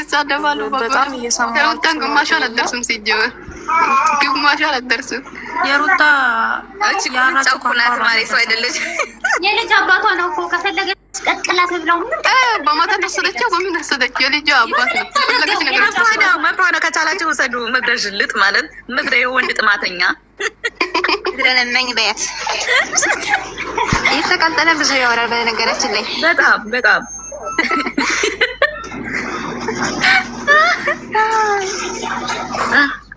ይሳደባሉ። በጣም እየሰማኋቸው ሩታን ግማሿን አትደርስም። ሲጀመር ግማሿን አትደርስም። የሩታ እቺ ቁንጫ እኮ ናት ማሪ፣ ሰው አይደለች። የልጅ አባቷ ነው እኮ፣ ከፈለገች ቀቅላ ትብላው። ምንም በማታ ተወሰደችው፣ በምን ወሰደችው? የልጇ አባት ነው። ፈለገች ነገር መብቷ ነው፣ መብቷ ነው። ከቻላችሁ ውሰዱ። ምድረ ሽልጥ ማለት ምድረ የወንድ ጥማተኛ። ለመኝ በያት። እየተቃጠለ ብዙ ያወራል። በነገራችን ላይ በጣም በጣም።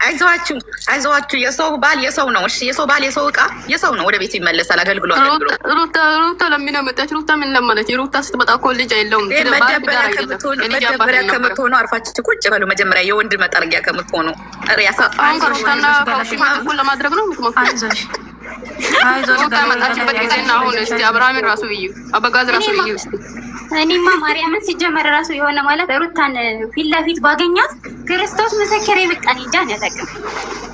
አይዟችሁ አይዟችሁ፣ የሰው ባል የሰው ነው። እሺ የሰው ባል የሰው እቃ የሰው ነው። ወደ ቤቱ ይመለሳል። አገልግሎ አገልግሎ። ሩታ ሩታ ለምን መጣች? ሩታ ምን ለመነች? ሩታ ስትመጣ እኮ ልጅ የለውም። መደበሪያ ከምትሆኑ አርፋችሁ ቁጭ በሉ። መጀመሪያ የወንድ መጠረጊያ ከምትሆኑ አሁን ከሩታና ከውሽማ እኩል ለማድረግ ነው የምትሞክረው። አይዞሽ አይዞሽ። ሩታ የመጣችበት ጊዜና አሁን እስቲ አብርሃምን ራሱ እዩ፣ አበጋዝ ራሱ እዩ እስቲ። እኔማ ማርያምን ሲጀመር ራሱ የሆነ ማለት ሩታን ፊት ለፊት ባገኛት ክርስቶስ ምስክሬ፣ በቃ እኔ እንጃ፣ እኔ አላውቅም።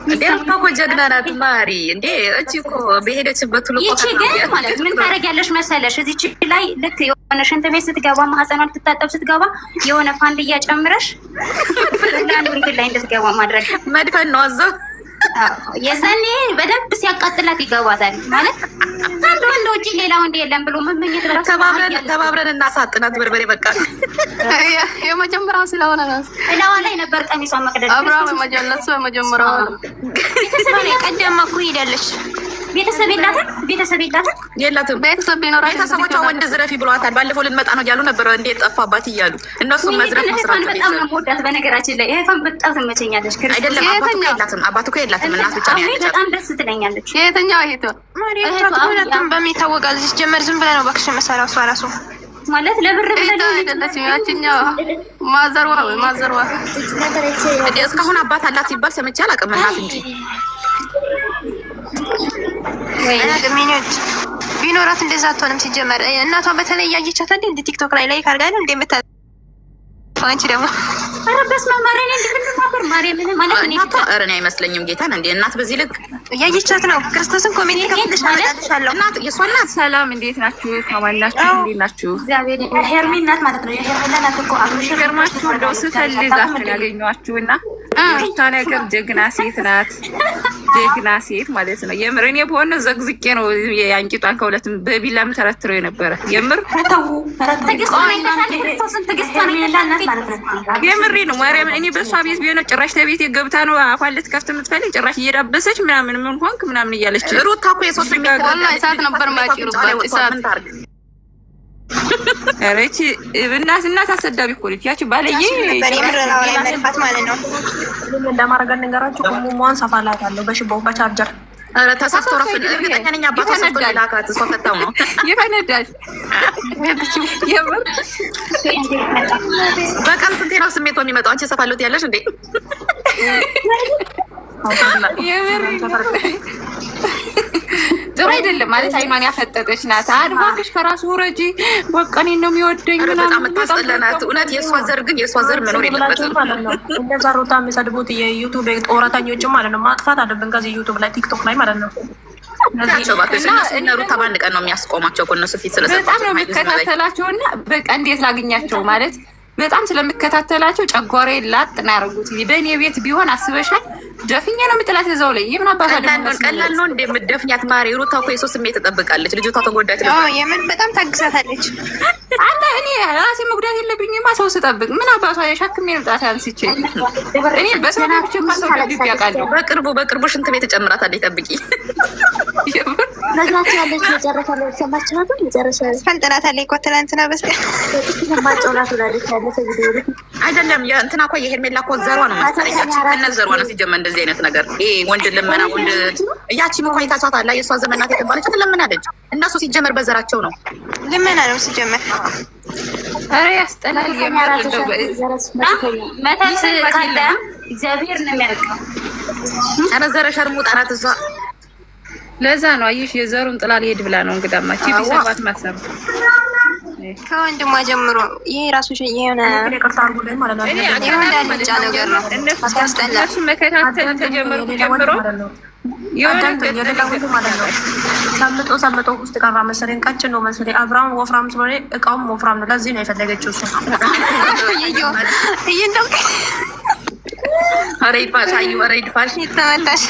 እንዴ ሩታ እኮ ጀግና ናት ማሪ። እንዴ እቺ እኮ በሄደችበት ሁሉ እኮ ይቺ ግን ማለት ምን ታደርጊያለሽ መሰለሽ? እዚች ላይ ልክ የሆነ ሽንት ቤት ስትገባ፣ ማህፀኗን ልትታጠብ ስትገባ የሆነ ፋንድያ ጨምረሽ ለአንዱ እንትን ላይ እንድትገባ ማድረግ። መድፈን ነው እዛው። አዎ፣ የዛኔ በደንብ ሲያቃጥላት ይገባታል። ማለት ከአንድ ወንድ ውጭ ሌላ ወንድ የለም ብሎ መመኘት በራሱ ተባብረን ተባብረን እናሳጥናት በርበሬ በቃ። የመጀመሪያው ስለሆነ ነው። እላዋ ላይ ነበር ቀሚሷን መቅደድ። አብርሃም የመጀመሪያው የመጀመሪያው ነው። ቤተሰብ ቀደማ እኮ ሄዳለች። ቤተሰብ የላትም፣ ቤተሰብ የላትም። የላትም። ቤተሰብ ቢኖራት ቤተሰቦቿ ወንድ ዝረፊ ብለዋታል። ባለፈው ልንመጣ ነው እያሉ ነበረ። እንዴት ጠፋባት እያሉ እነሱ መዝረፍ ነው እህቷን ስራቸው። በጣም ነው የምወዳት። በነገራችን ላይ እህቷን በጣም ትመቸኛለች። ክርስቶስ አይደለም፣ አባቱ እኮ የላትም። አባቱ እኮ የላትም። እናት ብቻ ነው ያለቻት። በጣም ደስ ትለኛለች። የትኛው እህቷ? ማሪ እህቷ ሁለቱም በምን ይታወቃል? ሲጀመር ዝም ብለህ ነው እባክሽ መሰራው እሷ ራሱ ማለት ለብር እህቷ ብለህ አይደለችም። ያችኛዋ ማዘርዋ ማዘርዋ። እንዴ እስካሁን አባት አላት ሲባል ሰምቼ አላውቅም። እናት እንጂ። አላውቅም። ቢኖራት እንደዛ አትሆንም። ሲጀመር እናቷ በተለይ እያየቻት አይደል እንደ ቲክቶክ ላይ like አድርጋ አይደል እንደ የምታ አንቺ ደግሞ ኧረ በስመ አብ፣ ማርያምን እንዴ ምንድን ማርያምን ማለት እኔ እናቷ ኧረ እኔ አይመስለኝም። ጌታን እንዴ እናት በዚህ ልክ እያየቻት ነው። ክርስቶስን comment ከፍልሽ አመጣልሻለሁ። እናት የእሷ እናት። ሰላም፣ እንዴት ናችሁ? ከማን ናችሁ? እንዴት ናችሁ? እግዚአብሔር ሄርሚ እናት ማለት ነው። የሄርሜላ እናት እኮ አብርሽ ገርማችሁ እንደው ስፈልጋችሁ ያገኘኋችሁ እና የሩታ ነገር ጀግና ሴት ናት። ጀግና ሴት ማለት ነው። የምር እኔ በሆነ ዘግዝቄ ነው የአንቂጧን ከሁለትም በቢላም ተረትረው የነበረ የምር። ተው ትዕግስቷን አይተሻል? ክርስቶስን ትዕግስቷን ሄርሜላ አይተሻል? እናት ማለት ነው። የምሬ ነው ማርያምን። እኔ በእሷ ቤት ቢሆን ጭራሽ ተቤት ገብታ ነው አፏን ልትከፍት የምትፈልግ፣ ጭራሽ እየዳበሰች ምናምን ምን ሆንክ ምናምን እያለች። ሩታ እኮ የሰው ስሜት ወላሂ እሳት ነበር ማጭሩባት፣ እሳት። ምን ታርግ? ኧረ ይህቺ እናት እናት አሰዳቢ እኮ ነች ያቺ ባለዬ። ነበር የምር እላዋ ላይ መድፋት ማለት ነው። ምን እንደማደርጋት ንገራችሁ። ሙሟን ሰፋላታለሁ በሽቦ በቻርጀር። ኧረ ተሳስቶ ራሱ እርግጠኛ ነኝ አባቷ ሰፍቶ ላካት፣ እሷ ፈታው ነው። ይፈነዳል የምር። በቀን ስንቴ ነው ስሜቷ የሚመጣው? አንቺ ሰፋለት ያለሽ እንዴ? የምር ጥሩ አይደለም ማለት አይኗን ያፈጠጠች ናት። እባክሽ ከራሱ ውረጂ፣ በቃ እኔን ነው የሚወደኝ ኧረ በጣም ምናምን። የምታስጠላ ናት። እውነት የእሷ ዘር ግን የእሷ ዘር መኖር የለበትም። ማለት ነው። እንደዛ ሩታ የሚሰድቡት የዩቱብ ጦረተኞችም ማለት ነው ማጥፋት አለብን ከዚህ ዩቱብ ላይ ቲክቶክ ላይ ማለት ነው። ናቸው እባክሽ። እነሱ እነ ሩታ በአንድ ቀን ነው የሚያስቆማቸው እኮ እነሱ ፊት በጣም ስለሰጧቸው። ነው የምከታተላቸው እና በቃ እንዴት ላግኛቸው ማለት በጣም ስለምከታተላቸው ጨጓሬ ላጥ ነው ያደረጉት። በእኔ ቤት ቢሆን አስበሻል? ደፍኜ ነው የምጥላት እዛው ላይ። የምን አባቷ ቀላል ነው፣ ቀላል ነው እንደምደፍኛት ማሪ። ሩታ እኮ የሰው ስሜት ትጠብቃለች። ልጅቷ ተጎዳች ነበር። አዎ የምር በጣም ታግዛታለች። አንተ እኔ ራሴ መጉዳት የለብኝማ ሰው ስጠብቅ ምን አባቷ የሻክሜ ልጣት አንስቼ እኔ በሰው ብቻ እንኳን ሰው ደብድቤ አውቃለሁ። በቅርቡ በቅርቡ ሽንት ቤት ትጨምራታለች። ጠብቂ። ነግራችሁ ያለች መጨረሻ ላይ ሰማችኋትም? መጨረሻ ላይ ፈንጥናታለች እኮ ትናንትና በስቲያ። በጥፊ ለማጨውላት ብላለች ያለፈ ቪዲዮ ላይ። አይደለም የእንትና እኮ የሄርሜላ እኮ ዘሯ ነው መሰለኝ። ያቺ ከነ ዘሯ ነው ሲጀመር እንደዚህ አይነት ነገር ይሄ ወንድ ልመና ወንድ ያቺም እኮ አይታችኋታል። የእሷ ዘመናት የተባለች ትለምናለች። እነሱ ሲጀመር በዘራቸው ነው። ልመና ነው ሲጀመር። ኧረ ያስጠላል። የምር እንደው መተት ካለ እግዚአብሔር ነው የሚያውቀው። ኧረ ዘረ ሸርሙጣ ናት እሷ። ለዛ ነው አየሽ፣ የዘሩን ጥላ ሊሄድ ብላ ነው እንግዳማ ቺ ቢሰባት ማሰብ ከወንድሟ ጀምሮ ይሄ ራሱ የሆነ ይቅርታ አድርጉልኝ ማለት ነው። እኔ የሆነ አልጫ ነገር ነው፣ ሲያስጠላ። እነሱ መከታተል ተጀመርኩ ጀምሮ ማለት ነው። የሆነ የሌላ ሁሉ ማለት ነው። ሰምጦ ሰምጦ ውስጥ ቀራ መሰለኝ። ቀጭን ነው መሰለኝ። አብርሃም ወፍራም ስለሆነ እቃውም ወፍራም ነው። ለዚህ ነው የፈለገችው እሱ። ኧረ ይድፋሽ አዩ፣ ኧረ ይድፋሽ። ተመታሽ።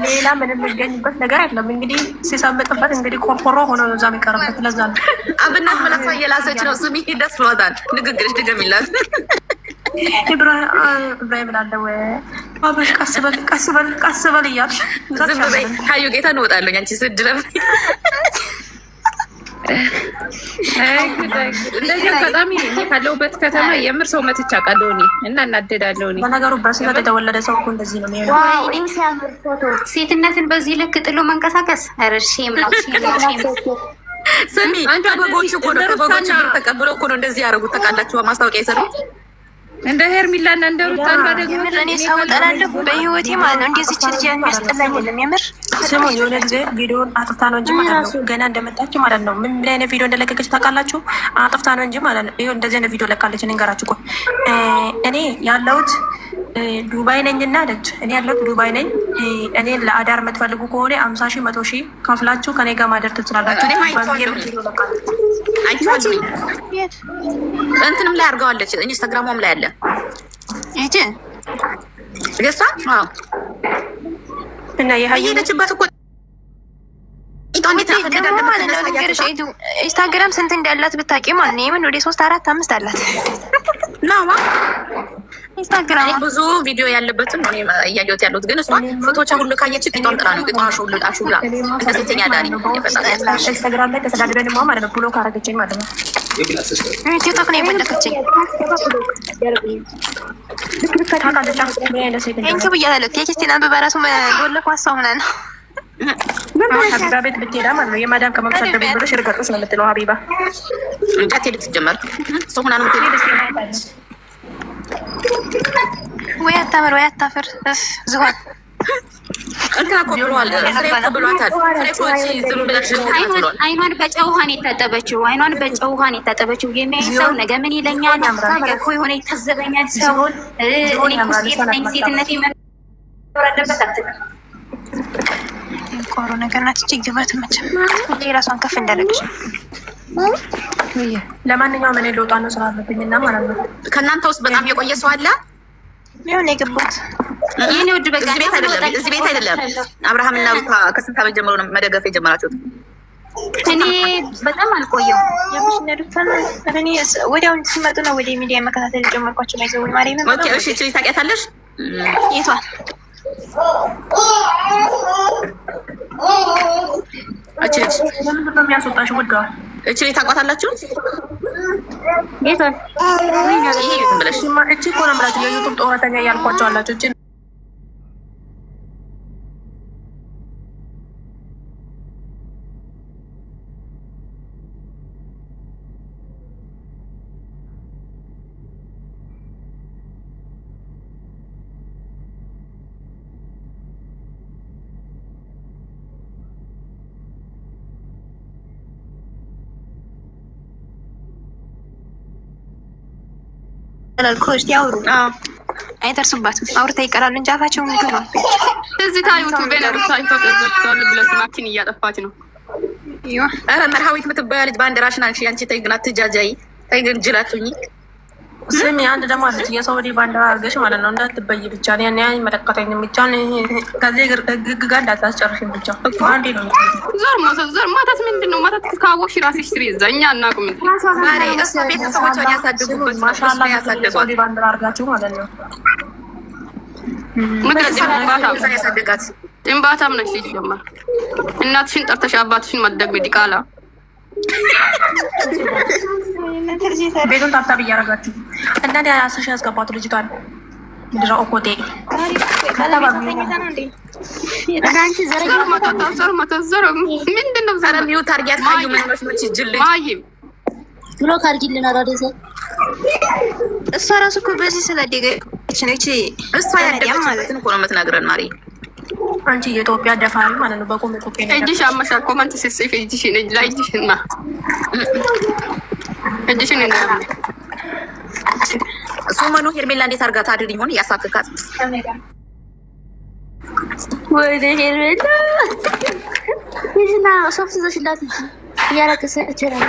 ሌላ ምንም የሚገኝበት ነገር የለም። እንግዲህ ሲሰምጥበት እንግዲህ ቆርቆሮ ሆኖ ነው እዛ የሚቀርበት። ለዛ ነው አብናት መላሷ እየላሰች ነው። ስሚ ደስ ብሏታል። ንግግርሽ ድገሚላት። ኢብራሂም እላለሁ አብርሽ ቀስ በል ቀስ በል ቀስ በል እያልሽ ዝም በይ ሀዩ፣ ጌታ እንወጣለሁ። አንቺ ስድረም እንደዚህ አጋጣሚ እኔ ካለሁበት ከተማ የምር ሰው መትቻ አውቃለሁ እኔ እና እናደዳለሁ እኔ። በነገሩ በስህተት የተወለደ ሰው እኮ እንደዚህ ነው የሚሆነው። ሲያምር ፎቶ ሴትነትን በዚህ ልክ ጥሎ መንቀሳቀስ፣ ኧረ shame ነው shame ነው shame ነው። ስሚ ከበጎቹ እኮ ነው ከበጎቹ ብር ተቀብሎ እኮ ነው እንደዚህ ያደረጉት። ታውቃላችሁ ማስታወቂያ የሰሩት እንደ ሄርሚላ እና እንደ ሩታ አንዷ ደግሞ የምር እኔ ሰው እጠላለሁ በህይወቴ ማለት ነው። እንደዚች ልጅ የሚያስጠላኝ የለም የምር። ስሙ የሆነ ጊዜ ቪዲዮን አጥፍታ ነው እንጂ ማለት ነው ገና እንደመጣች ማለት ነው። ምን ምን አይነት ቪዲዮ እንደለቀቀች ታውቃላችሁ? አጥፍታ ነው እንጂ ማለት ነው። ይኸው እንደዚህ አይነት ቪዲዮ ለቃለች። እንገራችሁ ቆይ እኔ ያለሁት ዱባይ ነኝና አለች። እኔ ያለሁት ዱባይ ነኝ። እኔ ለአዳር የምትፈልጉ ከሆነ 50,000 100,000 ከፍላችሁ ከኔ ጋር ማደር ትችላላችሁ። እኔም አይቼዋለሁ። አይቼዋለሁ። እንትንም ላይ አድርገዋለች። ኢንስታግራሟም ላይ አለ ይቺ የእሷ አዎ፣ እና የሀዩ እየሄደችበት እኮ ቂጧ እንዴት አፈንዳ ደግሞ ማለት ነው እንደምትነሳ ልንገርሽ፣ ኢንስታግራም ስንት እንዳላት ብታውቂ ማለት ነው። የምን ወደ 3 4 5 አላት ናዋ ኢንስታግራም እኔ ብዙ ቪዲዮ ያለበትን ነው እኔ እያየሁት ያለሁት። ግን እሷ ፎቶቿ ሁሉ ካየች ቂጧን ጥላ ነው ቂጧ አሹላ አሹላ እንደ ሴተኛ ዳሪ ኢንስታግራም ላይ ተሰዳድበንማ ማለት ነው block አደረገችኝ ማለት ነው። ቲክቶክ ነው የቦለከችኝ። ታውቃለች ምን አይነት ሴት thank you ብያታለሁ። text ኤን አንብባ እራሱ ቦለኳ እሷ ሆና ነው። ሀቢባ ቤት ብትሄዳ ማለት ነው የማዳም ቅመም ሰደቡኝ ብለሽ እርገጡሽ ነው የምትለው ሀቢባ። እንጃ ትሄድ ስትጀመር ሰው ሆና ነው የምትሄድ። ወይ አታምር ወይ አታፍር። እፍ ዝሆን እንትና እኮ ብሏል፣ ፍሬ እኮ ብሏታል። ፍሬ እኮ እቺ ዝም ብለሽ ብሏል። አይኗን በጨው ውሃ ነው የታጠበችው። አይኗን በጨው ውሃ ነው የታጠበችው። የሚያይ ሰው ነገ ምን ይለኛል? ነገ እኮ የሆነ ይታዘበኛል ሰው። እኔ እኮ ሴት ነኝ፣ ሴትነቴ መኖር አለበት አትልም። ቆሮ ነገር ናት እቺ። ግባት መቼም ሁሌ ራሷን ከፍ እንዳደረገች ለማንኛውም እኔ ልወጣ ነው ስራ አለብኝ እና ማለት ነው። ከእናንተ ውስጥ በጣም የቆየ ሰው አለ? ይሁን የገባት የኔ ውድ በቃ እዚህ ቤት አይደለም፣ እዚህ ቤት አይደለም። አብርሃምና ሩታ ከስንት ዓመት ጀምሮ ነው መደገፍ የጀመራችሁት? እኔ በጣም አልቆየሁም። የምሽነ ሩታን እኔ ወዲያውን ሲመጡ ነው ወደ ሚዲያ መከታተል የጀመርኳቸው። ማይዘው ማርያምን okay፣ እሺ። እቺ ታውቂያታለሽ? የቷ እቺ ልጅ ለምንድን ነው የሚያስወጣሽ? ውደዋል እቺ ልጅ ታውቋታላችሁ? የቷን? ይሄ ዝም ብለሽ እቺ እኮ ነው የምላችሁ የዩቱብ ጦረተኛ እያልኳቸው አላቸው። እቺ ይቀራል እኮ እስኪ አውሩ። አይደርሱባትም። አውርታ ይቀራሉ እንጂ አፋቸውን ይቀራል። ትዝታ ዩቱብ ሩታ ኢትዮጵያ ዘግቷል ብለ ስማችን እያጠፋች ነው። ኧረ መርሃዊት የምትባያ ልጅ ባንዲራሽን አንቺ አንቺ ተይ ግን አትጃጃይ፣ ተይ ግን ጅላቱኝ። ስሚ አንድ ደግሞ አለች የሳውዲ ባንዲራ አድርገሽ ማለት ነው እንዳትበይ ብቻ እኔ አይመለከተኝም ብቻ ከዚህ ህግ ጋር እንዳታስጨርሽኝ ብቻ አንዴ ነው። ዞር ማተት ዞር ማተት ምንድን ነው ማተት? ካወቅሽ ራስሽ ስሪ። እዛ እኛ አናውቅም። ዛሬ እሷ ቤተሰቦቿን ያሳደጉበት ነው። እሷ ማሻአላህ ያሳደጓት የሳውዲ ባንዲራ አድርጋችሁ ማለት ነው። ምድረ ያሳደጋት ጥንባታም ነች ሲጀመር። እናትሽን ጠርተሽ አባትሽን ማትደግሚ ዲቃላ። ቤቱን tap tap እያደረጋችሁ እና 10,000 ያስገባቱ ልጅቷን ምድረ ኦኮቴ ዞር ማተት ዞር ማተት ዞር ምንድን ነው? ኧረ mute አድርጊያት። ካዩ ምን ሆነሽ ነው? ይህች ጅል ልጅ ማይም block አድርጊልን። አራደሰ እሷ ራሱ እኮ በዚህ ስላደገች ነው። ይቺ እሷ ያደገችበትን እኮ ነው የምትነግረን ማሪ። አንቺ የኢትዮጵያ ደፋሪ ማለት ነው። በቁም ኢትዮጵያ እጅሽ አመሻል። comment ስትጽፊ እጅሽን እጅ ላይ እጅሽን ማ እጅሽን ሶመኑ ሄርሜላ እንዴት አድርጋ ታድር ይሆን? እያሳክካት ወይኔ ሄርሜላ ይዝና ሶፍት ይዘሽላት እንጂ እያለቀሰች ነው።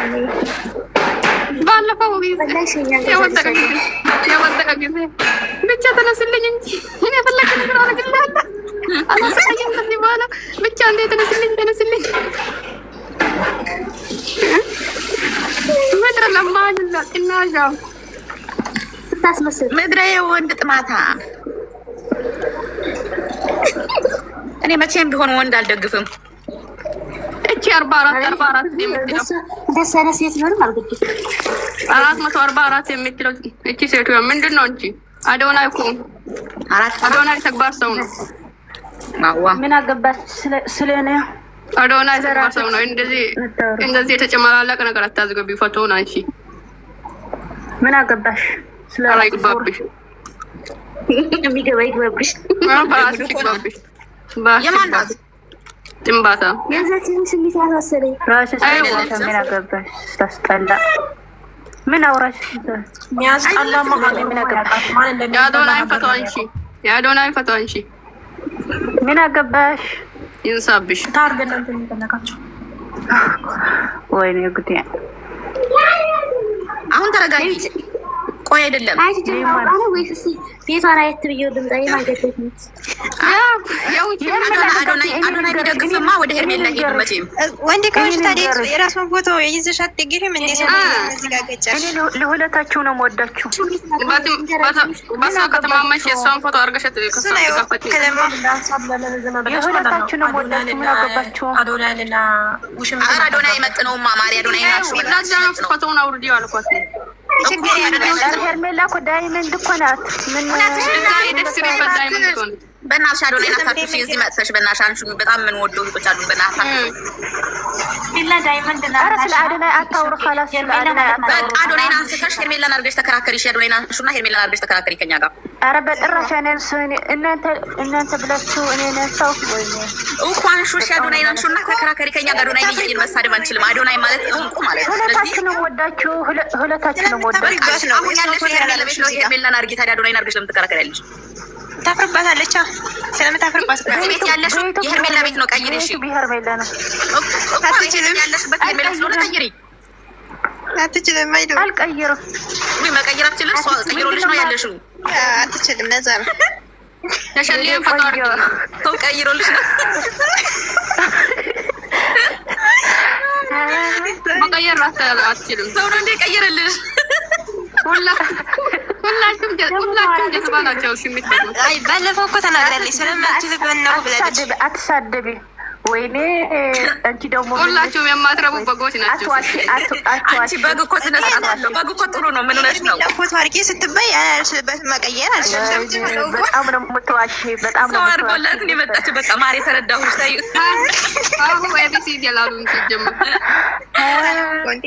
ባለፈው የወደቀ ጊዜ ብቻ ተነስልኝ እንጂ እኔ የፈለገ ነገር አደርግልሃለሁ። አላሰቃየም ከዚህ በኋላ ብቻ እንዴ ተነስልኝ፣ ተነስልኝ። ምድረ ለማኝ ቅናሻ ስታስመስል ምድረ የወንድ ጥማታ። እኔ መቼም ቢሆን ወንድ አልደግፍም። እቺ 44 44 የምትለው ደስ አይነት ሴት ቢሆንም አልገድፍም። 444 የምትለው እቺ ሴትዮ ምንድን ነው እንጂ አዶናይ እኮ አዶናይ ተግባር ሰው ነው። ምን አገባች ስለ እኔ? አዶናይ ተግባር ሰው ነው። እንደዚህ እንደዚህ የተጨመላለቀ ነገር አታዝገቢ። ፎቶውን አንቺ ምን አገባሽ? ስለ ኧረ ይግባብሽ፣ የሚገባ ይግባብሽ። በራስሽ ይግባብሽ። የማን ናት? ጥንባታ የዛችን ስሜት ያስመሰለኝ ራስሽ ምን አገባሽ? ስታስጠላ ምን አውራሽ? የሚያስጠላማ ምን አገባሽ? ማን እንደሚያስጠላ የአዶናይን ፎቶ አንቺ፣ የአዶናይን ፎቶ አንቺ። ምን አገባሽ? ይንሳብሽ። ታርገ እናንተ የሚፈለጋቸው ወይኔ ጉዴ! አሁን ተረጋጊ። ቆይ አይደለም አይ ጀምራ ነው ወይስ እስኪ ቤቷን አየት ብዬው ልምጣ። የማገደት አዶናይ ቢደግፍማ ወደ ሄርሜላ ሄዱ። መቼም ወንድ ከሆንሽ ታዲያ የራሱን ፎቶ ይዘሽ አትደግፊም እንዴ? ሰው እዚህ ጋር ገጨሽ። እኔ ለሁለታችሁ ነው የምወዳችሁ። በሷ ከተማመንሽ የእሷን ፎቶ አድርገሽ እሱን አይወክልም። የሁለታችሁ ነው የምወዳችሁ። ምን አገባችሁ? አዶናይንና ውሽም ኧረ አዶናይ አይመጥነውማ። ማሪ አዶናይ ለዛ ነው ፎቶውን አውርዲው አልኳት። ችግር የለም። ሄርሜላ እኮ diamond እኮ ናት። ምን እዛ ሄደሽ ስሪበት diamond እኮ ነው። በእናትሽ አዶናይን አታክሽ። እዚህ መጥተሽ በእናትሽ አንቺ በጣም የምንወደው እህቶች አሉ። በእናትሽ ሄርሜላ diamond ናት። ኧረ ስለ አዶናይ አታውሩ። خلاص ስለ አዶናይ በቃ አታውሩ። አዶናይን አንስተሽ ሄርሜላን አድርገሽ ተከራከሪ። እሺ አዶናይን አንሹና ሄርሜላን አድርገሽ ተከራከሪ ከኛ ጋር። ኧረ በጭራሽ እኔን እናንተ እናንተ ብላችሁ እኔን ሰው ወይኔ እኮ አንሹ። እሺ አዶናይን አንሹና ተከራከሪ ከኛ ጋር። አዶናይን እያየን መሳደብ አንችልም። አዶናይ ማለት እንቁ ማለት ነው። ስለዚህ ሁለታችሁ ነው የምወዳችሁ። ሁለታችሁ ነው የምወዳችሁ። በቃ እሺ፣ አሁን ያለሽው የሄርሜላ ቤት ነው። ሄርሜላን አድርጊ ታዲያ። አዶናይን አድርገሽ ለምን ትከራከሪያለሽ? ታፍርባታለች። ስለምታፍርባት እኮ ነው። እዚህ ቤት ያለሽው የሄርሜላ ቤት ነው። ቀይሪ። እሺ ቤቱ ሄርሜላ ነው። እኮ ያለሽበት ሄርሜላ ስለሆነ ቀይሪ። አትችልም። አይዶ አልቀይርም። ወይ መቀየር አትችልም። እሷ ቀይሮልሽ ነው ያለሽው። አትችልም። ለዛ ነው የሸሊን ፎቶ አድርጊ። ሰው ቀይሮልሽ ነው። መቀየር ራስ አትችልም። ሰው ነው እንደ ቀይርልሽ። ሁላችሁም ሁላችሁም ጀዝባ ናቸው። እሺ የሚታዩት አይ ባለፈው እኮ ተናግራለች። ስለማልችልበት ነው ብላለች። አትሳደቢ፣ አትሳደቢ። ወይኔ አንቺ ደግሞ ሁላችሁም የማትረቡ በጎች ናቸው። አትዋሺ፣ አንቺ አትዋሺ። በግ እኮ ስነ ስርዓት አለው። በግ እኮ ጥሩ ነው። ምን ሆነሽ ነው? ሄርሜላ ፎቶ አድርጌ ስትባይ አልችልበትም መቀየር አልችልም። በጣም ነው የምትዋሺ። በጣም ነው ሰው አድርጎላት ነው የመጣችው። በቃ ማሬ ተረዳሁሽ። ታይ አሁ ABCD ያላሉም ሲጀመር እንዴ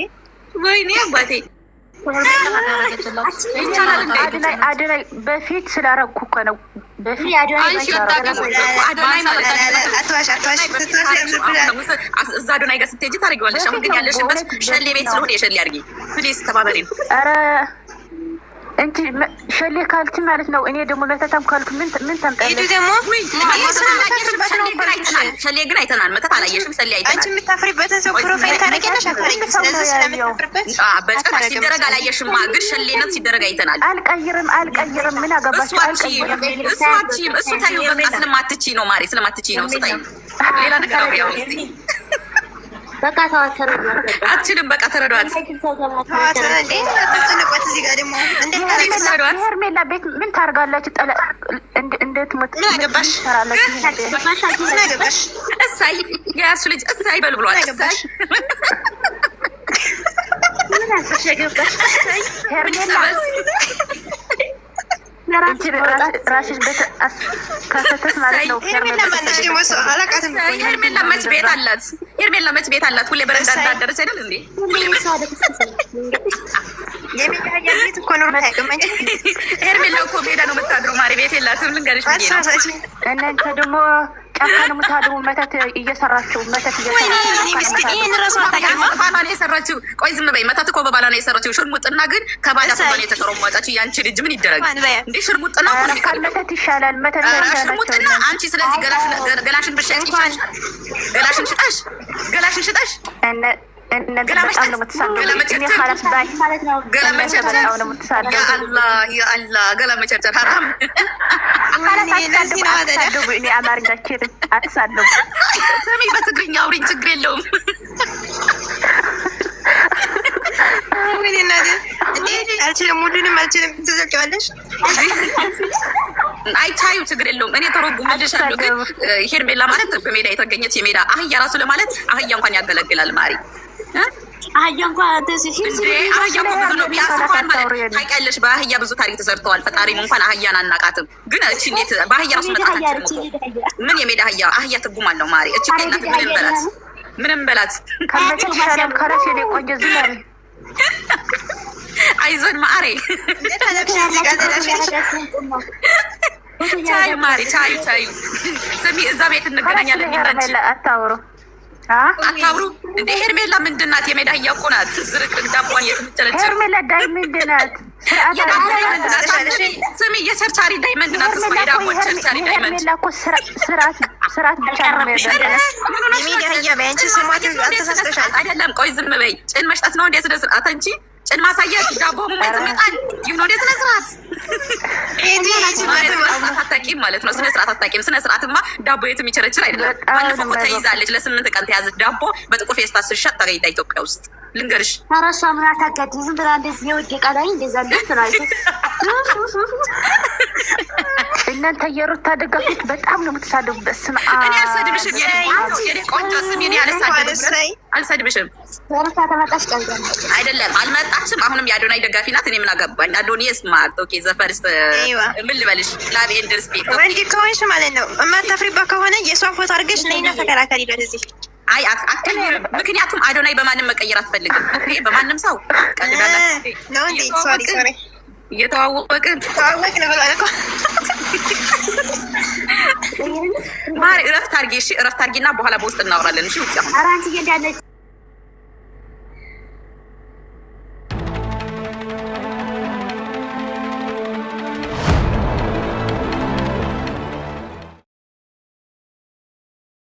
ወይኔ አባቴ ይቻላል እንዴ? አዶናይ አዶናይ በፊት ስላረኩ እኮ ነው። በፊት አንቺ ወጣቀስ አዶናይ ማለት አትዋሽ፣ አትዋሽ፣ ስትዋሽ ያምርብሻል። እዛ አዶናይ ጋር ስትሄጂ ታደርጊዋለሽ። አሁን ግን ያለሽበት ሸሌ ቤት ስለሆነ የሸሌ አድርጊ please፣ ተባበሪን። ኧረ እንቺ ሸሌ ካልች ማለት ነው። እኔ ደግሞ መተታም ካልኩ ምን ምን ሂዱ ታምጣለች? ደግሞ ሸሌ ግን አይተናል። ሸሌ ግን አይተናል። መተት አላየሽም። ሸሌ አንቺ አይተናል። የምታፍሪበትን ሰው profile ታደርጊያለሽ። አታደርጊም። ስለዚህ ስለምታፍሪበት በጭራሽ ሲደረግ አላየሽማ። ግን ሸሌነት ሲደረግ አይተናል። አልቀይርም፣ አልቀይርም። ምን እሱ አገባችሁ? አትችይም፣ አልቀይርም። እሱ አትችይም። እሱ ታዩ በቃ ስለማትችይ ነው ማሬ፣ ስለማትችይ ነው እሱ ታዩ። ሌላ ነገር አውሪ አሁን እስኪ። በቃ ተዋተረ አትችልም። በቃ ተረዷት። ተዋት እንዴ አትጨነቋት። እዚህ ጋር ደግሞ እንዴት ታደርጊ? ተረዷት። ሄርሜላ ቤት ምን ታርጋላችሁ? ጠለ እንዴት ሞት ምን አገባሽ? ትሰራላችሁ? ምን አገባሽ? እሳይ የያዝሽ ልጅ እሳይ በል ብሏል። ምን አገባሽ? እሳይ ሄርሜላ አንቺ ራስሽ ቤት ከሰተት ማለት ነው። ሄርሜላ ማነች ደግሞ? እሷ አላውቃትም እኮ እኔ። ሄርሜላ መች ቤት አላት? ሄርሜላ መች ቤት አላት? ሁሌ በረንዳ እንዳደረች አይደል እንዴ? የሚያያ ቤት እኮ ኑሮ አያውቅም። አንቺ ሄርሜላ እኮ ሜዳ ነው የምታድረው ማሪ፣ ቤት የላትም። ልንገርሽ ብዬ ነው። አትሳሳች። እናንተ ደግሞ ጫካ ነው የምታድሩ። መተት እየሰራችሁ፣ መተት እየሰራችሁ። ይህን ራሱ አታውቂማ። በባሏ ነው የሰራችው። ቆይ ዝም በይ። መተት እኮ በባሏ ነው የሰራችው። ሽርሙጥና ግን ከባዳ ሰው ነው የተሸረሞጠችው። ያንቺ ልጅ ምን ይደረግ እንዴ? ሽርሙጥና እኮ ነው የሚከብደው። መተት ይሻላል። መተት ሽርሙጥና አንቺ። ስለዚህ ገላሽን ብትሸጪ ይሻልሻል። ገላሽን ሽጠሽ፣ ገላሽን ሽጠሽ እነዚህ በጣም ነው የምትሳደቡ። እኔ خلاص bye። ማለት ነው። ገላ መቸርቸር። በጣም ነው የምትሳደቡ። ያ አላህ፣ ያ አላህ፣ ገላ መቸርቸር ሐራም። خلاص አትሳደቡ፣ አትሳደቡ። እኔ አማርኛ አልችልም። አትሳደቡ። ስሚ፣ በትግርኛ አውሪኝ፣ ችግር የለውም። ወይኔ እናቴ! እንዴ አልችልም፣ ሁሉንም አልችልም። ትዘልቂዋለሽ። አይቻዩ ችግር የለውም። እኔ ተረጉምልሻለሁ። ግን ሄርሜላ ማለት በሜዳ የተገኘች የሜዳ አህያ ራሱ ለማለት አህያ እንኳን ያገለግላል ማሪ። አህያ እንኳን እንደዚህ ሂድ። እንዴ አህያ እኮ ብዙ ነው። ቢያንስ እንኳን ማለት ታውቂያለሽ፣ በአህያ ብዙ ታሪክ ተሰርተዋል። ፈጣሪም እንኳን አህያን አናቃትም። ግን እቺ እንዴት በአህያ ራሱ መጣት አትችልም እኮ። ምን የሜዳ አህያ፣ አህያ ትርጉም አለው ማሪ። እቺ እናት ምንም በላት፣ ምንም በላት። ከመተት ይሻላል። خلاص የኔ ቆንጆ ዝም በይ። አይዞን ማሬ፣ ቻዩ ማሪ፣ ቻዩ ቻዩ። ስሚ፣ እዛ ቤት እንገናኛለን። ሄርሜላ አታውሩ። አታብሩ እንዴ! ሄርሜላ ምንድን ናት? የሜዳ አህያ እኮ ናት። ዝርቅርቅ ዳቧን እየተመቸለች ሄርሜላ diamond ናት። ስርዓት የዳቦ diamond ናት። ስሚ፣ የቸርቻሪ diamond ናት። እሷ የዳቦ ቸርቻሪ diamond። ሄርሜላ እኮ ስርዓት ስርዓት ብቻ ነው የሚያደርገው። የሜዳ አህያ በይ አንቺ፣ ስሟት አልተሳስተሻል። አይደለም፣ ቆይ ዝም በይ። ጭን መሽጠት ነው እንዴ ስነ ስርዓት? አንቺ ጭን ማሳየት፣ ዳቦ መመት መጣል ይሁን ወደ ስነ ስርዓት፣ ስነ ስርዓት አታውቂም ማለት ነው። ስነ ስርዓት አታውቂም። ስነ ስርዓትማ ዳቦ የትም ይቸረችር አይደለም። ባለፈው እኮ ተይዛለች፣ ለ8 ቀን ተያዘች። ዳቦ በጥቁር ፌስታል ስትሸጥ ተገኝታ ኢትዮጵያ ውስጥ ልንገርሽ። ኧረ እሷ ምን አታጋድም። ዝም ብላ እንደዚህ የወደቀ ላይ እንደዛ እንትን አለች። እናንተ የሩታ ደጋፊዎች በጣም ነው የምትሳደቡ። በስመ አብ። እኔ አልሰድብሽም የኔ ቆንጆ፣ ስሚ፣ እኔ አልሳደብም፣ አልሰድብሽም። ሩታ ተመጣሽ ቀልዳለች። አይደለም፣ አልመጣችም። አሁንም የአዶናይ ደጋፊ ናት። እኔ ምን አገባኝ? አዶኒ smart, okay, the first ምን ልበልሽ? Love and respect። ወንድ ከሆንሽ ማለት ነው፣ የማታፍሪባት ከሆነ የእሷን ፎቶ አድርገሽ ነይና ተከራከሪ በዚህ። አይ አትቀይርም። ምክንያቱም አዶናይ በማንም መቀየር አትፈልግም። Okay፣ በማንም ሰው ቀልዳላት። ነው እንዴ? Sorry, sorry። እየተዋወቅን ተዋወቅ ነው ብሏል እኮ። ማሪ፣ እረፍት አድርጊ። እሺ እረፍት አድርጊና በኋላ በውስጥ እናወራለን። እሺ ውጭ አሁን ኧረ አንቺዬ እንዳለች።